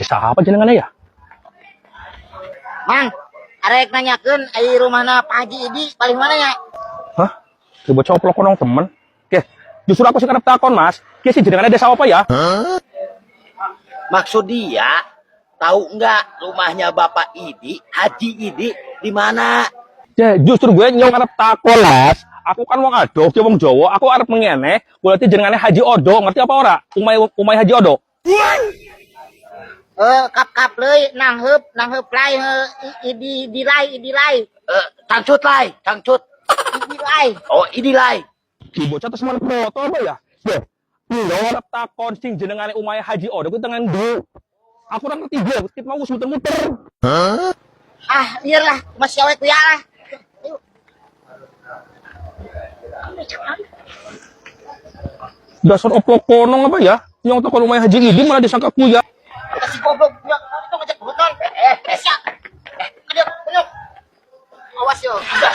Desa apa jenengannya ya? Mang, arek nanyakeun ai rumahna Pak Haji Idi paling mana ya? Hah? Coba coplok konong temen. Oke, justru aku sih karep takon, Mas. Ki sih jenengannya desa apa ya? Maksud dia, tahu nggak rumahnya Bapak Idi, Haji Idi di mana? Ya, justru gue nyong arep takon, Mas. Aku kan wong adoh, ki wong Jawa, aku arep mengene, berarti jenengannya Haji Odo, ngerti apa ora? Umai umai Haji Odo. Eh, kap kap leuy, nangheup nangheup lai he, idi di lai idi lai. Eh, cangcut lai, cangcut. Idi lai. Oh, Idi lai. Ki bocah terus mana foto apa ya? Deh, nyong arep takon sing jenengane umai Haji Odo kuwi tengen ndi? Aku ora ngerti gue, kita mau muter-muter. Ah, lieur lah, masih awe kuya lah. Ayo. Dasar oplok konong apa ya? Nyong takon umai Haji Idi malah disangka kuya. Kasih goblok, ya, itu ngajak beton. Eh, siap. Eh, ada, kunyuk. Awas yo. Udah.